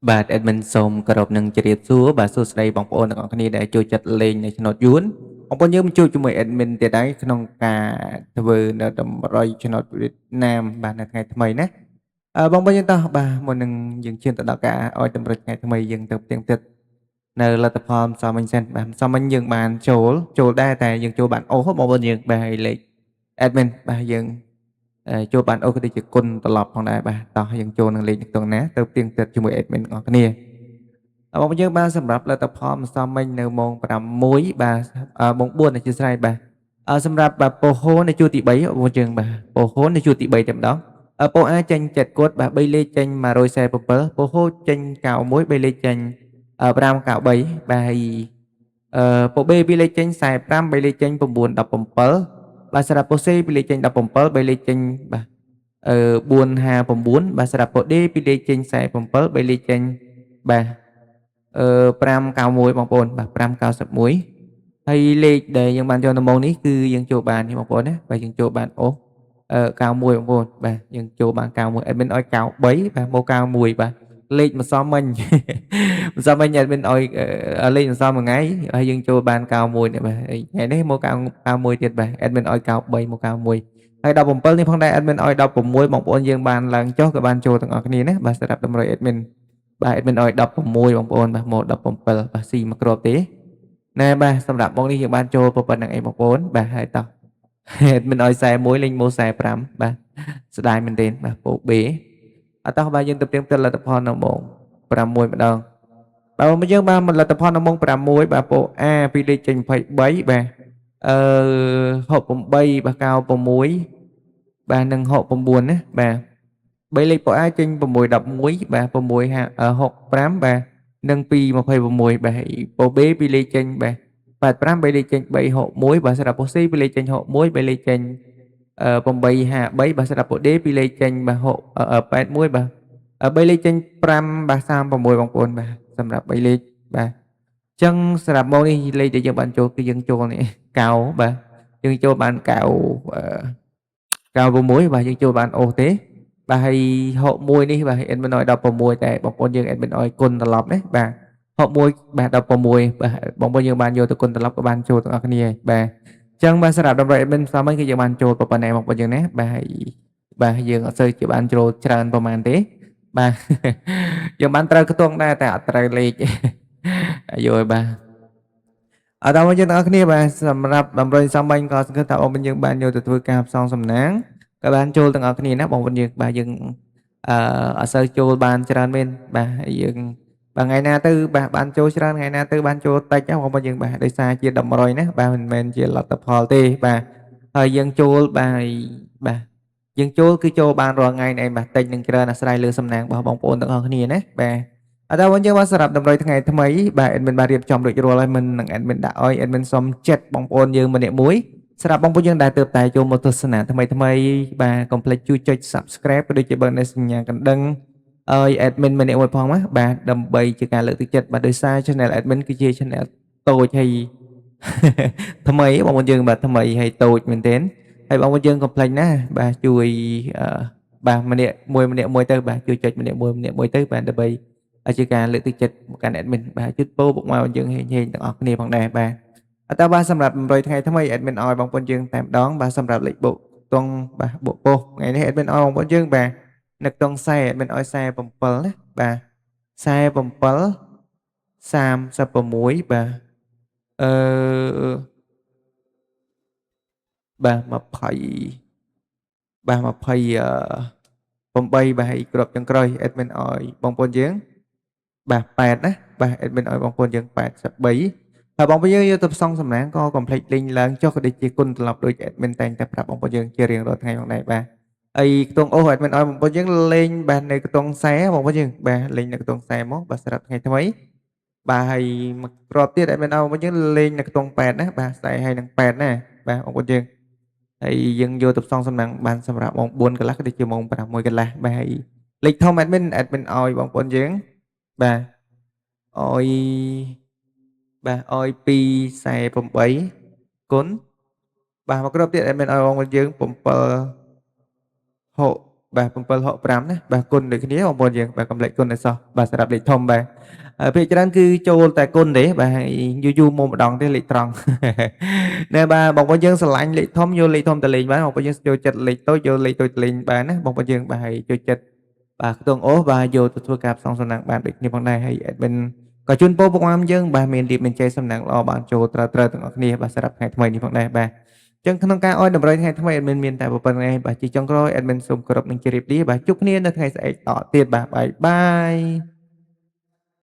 បាទ admin សូមគោរពនឹងជម្រាបសួរបាទសួស្តីបងប្អូនទាំងអស់គ្នាដែលចូលចិត្តលេងនៅឆ្នោតយួនបងប្អូនយើងមកជួបជាមួយ admin ទៀតហើយក្នុងការធ្វើនៅតម្រុយឆ្នោតវៀតណាមបាទនៅថ្ងៃថ្មីណាបងប្អូនយើងតោះបាទមុននឹងយើងឈានទៅដល់ការឲ្យតម្រុយថ្ងៃថ្មីយើងទៅផ្ទៀងផ្ទាត់នៅលទ្ធផលម្សិលមិញសិនបាទម្សិលមិញយើងបានចូលដែរតែយើងចូលបានអូសបងប្អូនយើងបាទឲ្យលេខ admin បាទយើងចូលបានអូសក៏ដូចជាគុណត្រឡប់ផងដែរបាទតោះយើងចូលនឹងលេខនៅក្នុងណាទៅផ្ទៀងផ្ទាត់ជាមួយ admin ទាំងអស់គ្នាបងប្អូនយើងបាទសម្រាប់លទ្ធផលម្សិលមិញនៅម៉ោង6បាទម៉ោង4អធិស្ឋានបាទសម្រាប់បាទពោហូនៅជួរទី3បងប្អូនយើងបាទពោហូនៅជួរទី3តែម្ដងពោអាចេញ7គត់បាទ3លេខចេញ147ពោហូចេញ91 3លេខចេញ593បាទហើយអឺពោ B 2លេខចេញ45 3លេខចេញ9 17បាទសម្រាប់ពោ C 2លេខចេញ17 3លេខចេញបាទ459បាទសម្រាប់ពោ D 2លេខចេញ47 3លេខចេញបាទ591បងប្អូនបាទ591ហើយលេខដែលយើងបានយកនៅម៉ោងនេះគឺយើងចូលបាននេះបងប្អូនណាបាទយើងចូលបានអូស91បងប្អូនបាទយើងចូលបាន91 admin ឲ្យ93បាទមក91បាទលេខម្សិលមិញម្សិលមិញ admin ឲ្យលេខម្សិលមួយថ្ងៃហើយយើងចូលបាន91នេះបាទថ្ងៃនេះមក91ទៀតបាទ admin ឲ្យ93មក91ហើយ17នេះផងដែរ admin ឲ្យ16បងប្អូនយើងបានឡើងចុះក៏បានចូលទាំងអស់គ្នាណាបាទសម្រាប់តម្រុយ admin បាទ admin ឲ្យ16បងប្អូនបាទមក17បាទស៊ីមួយគ្រាប់ទេណែបាទសម្រាប់បងនេះយើងបានចូលប៉ុណ្្នឹងឯងបងប្អូនបាទហើយតោះ admin ឲ្យ41លេងមក45បាទស្ដាយមែនទែនបាទពោ B អត់តោះបាទយើងទៅព្រៀងទៅលទ្ធផលនៅម៉ោង6ម្ដងបាទមកយើងបានលទ្ធផលនៅម៉ោង6បាទពោ A ពីលេខចេញ23បាទ68បាទ96បាទនិង69ណាបាទ3លេខពោ A ចេញ6 11បាទ6 65បាទនិង2 26បាទពោ B ពីលេខចេញបាទ85 3លេខចេញ361បាទសម្រាប់ពោ C ពីលេខចេញ61 3លេខចេញ853បាទសម្រាប់ពោ D ពីលេខចេញបាទ81បាទ3លេខចេញ5បាទ36បងប្អូនបាទសម្រាប់3លេខបាទអញ្ចឹងសម្រាប់មកនេះលេខដែលយើងបានចូលគឺយើងចូលនេះ9បាទយើងចូលបាន9 96បាទយើងចូលបានអូសទេបាទហើយ61នេះបាទ admin ឲ្យ16តែបងប្អូនយើង admin ឲ្យគុណត្រឡប់ណាបាទ61បាទ16បាទបងប្អូនយើងបានយកទៅគុណត្រឡប់ក៏បានចូលទាំងអស់គ្នាបាទអញ្ចឹងបាទសម្រាប់តម្រុយ admin ផ្សំវិញគឺយើងបានចូលប៉ុណ្ណេះបងប្អូនយើងណាបាទហើយបាទយើងអត់សូវជាបានចូលច្រើនប្រហែលទេបាទយើងបានត្រូវខ្ទង់ដែរតែអត់ត្រូវលេខយល់បាទអត់ដល់មកយើងទាំងអស់គ្នាបាទសម្រាប់តម្រុយសំបាញ់ក៏សង្ឃឹមថាបងប្អូនយើងបានយកទៅធ្វើការផ្សងសំណាងក៏បានចូលទាំងអស់គ្នាណាបងប្អូនយើងបាទយើងអត់សូវចូលបានច្រើនមែនបាទយើងបាទថ្ងៃណាទៅបាទបានចូលច្រើនថ្ងៃណាទៅបានចូលតិចណាបងប្អូនយើងបាទដោយសារជាតម្រុយណាបាទមិនមែនជាលទ្ធផលទេបាទហើយយើងចូលបាទបាទយើងចូលគឺចូលបានរាល់ថ្ងៃឯងបាទតិចនឹងច្រើនអាស្រ័យលើសំណាងរបស់បងប្អូនទាំងអស់គ្នាណាបាទអត់ដល់វិញយើងបាទសម្រាប់តម្រុយថ្ងៃថ្មីបាទ admin បានរៀបចំរួចរាល់ហើយមិននឹង admin ដាក់ឲ្យ admin សុំចិត្តបងប្អូនយើងម្នាក់មួយសម្រាប់បងប្អូនយើងដែលទើបតែចូលមកទស្សនាថ្មីថ្មីបាទកុំភ្លេចជួយចុច Subscribe ក៏ដូចជាបើកនៅសញ្ញាកណ្ដឹងឲ្យ admin ម្នាក់មួយផងណាបាទដើម្បីជាការលើកទឹកចិត្តបាទដោយសារ channel admin គឺជា channel តូចហើយថ្មីបងប្អូនយើងបាទថ្មីហើយតូចមែនទែនហើយបងប្អូនយើងកុំភ្លេចណាបាទជួយបាទម្នាក់មួយម្នាក់មួយទៅបាទជួយចុចម្នាក់មួយម្នាក់មួយទៅបាទដើម្បីជាការលើកទឹកចិត្តមកកាន់ admin បាទជូនពរពុកម៉ែបងយើងហេងហេងទាំងអស់គ្នាផងដែរបាទអត់តបាទសម្រាប់100ថ្ងៃថ្មី admin ឲ្យបងប្អូនយើងតែម្ដងបាទសម្រាប់លេខបុកតងបាទបុកពោះថ្ងៃនេះ admin ឲ្យបងប្អូនយើងបាទនៅក្នុងខ្សែ admin ឲ្យ47ណាបាទ47 36បាទអឺបាទ20បាទ28បាទហើយគ្រាប់ចុងក្រោយ admin ឲ្យបងប្អូនយើងបាទ8ណាបាទ admin ឲ្យបងប្អូនយើង83ហើយបងប្អូនយើងយកទៅផ្សងសំណាងក៏កុំភ្លេចលេងឡើងចុះក៏ដូចជាគុណត្រឡប់ដូច admin តែងតែប្រាប់បងប្អូនយើងជារៀងរាល់ថ្ងៃផងដែរបាទហើយខ្ទង់អូស admin ឲ្យបងប្អូនយើងលេងបាទនៅខ្ទង់ខ្សែបងប្អូនយើងបាទលេងនៅខ្ទង់ខ្សែមកបាទសម្រាប់ថ្ងៃថ្មីបាទហើយមកគ្រាប់ទៀត admin ឲ្យបងប្អូនយើងលេងនៅខ្ទង់8ណាបាទខ្សែហើយនឹង8ណាបាទបងប្អូនយើងហើយយើងយកទៅផ្សងសំណាងបានសម្រាប់ម៉ោង4កន្លះក៏ដូចជាម៉ោង6កន្លះបាទហើយលេខធំ admin ឲ្យបងប្អូនយើងបាទឲ្យបាទឲ្យ248គុណបាទមកគ្រាប់ទៀត admin ឲ្យបងប្អូនយើង7 6 បាទ765ណាបាទគុណដូចគ្នាបងប្អូនយើងបាទកំលេចគុណឲ្យសោះបាទសម្រាប់លេខធំបាទភាគច្រើនគឺចូលតែគុណទេបាទយូរយូរមកម្ដងទេលេខត្រង់ណែបាទបងប្អូនយើងស្រឡាញ់លេខធំយកលេខធំទៅលេងបានបងប្អូនយើងចូលចិត្តលេខតូចយកលេខតូចទៅលេងបានណាបងប្អូនយើងបាទហើយចូលចិត្តបាទខ្ទង់អូសបាទយកទៅធ្វើការផ្សងសំណាងបានដូចគ្នាផងដែរហើយ admin ក៏ជូនពរពុកម៉ែយើងបាទមានលៀបមានជ័យសំណាងល្អបានចូលត្រូវត្រូវទាំងអស់គ្នាបាទសម្រាប់ថ្ងៃថ្មីនេះផងដែរបាទចឹងក្នុងការអោយតម្រុយថ្ងៃថ្មី admin មានតែប៉ុណ្្នេះបាទជាចុងក្រោយ admin សូមគោរពនិងជម្រាបលាបាទជួបគ្នានៅថ្ងៃស្អែកតទៀតបាទបាយបាយ។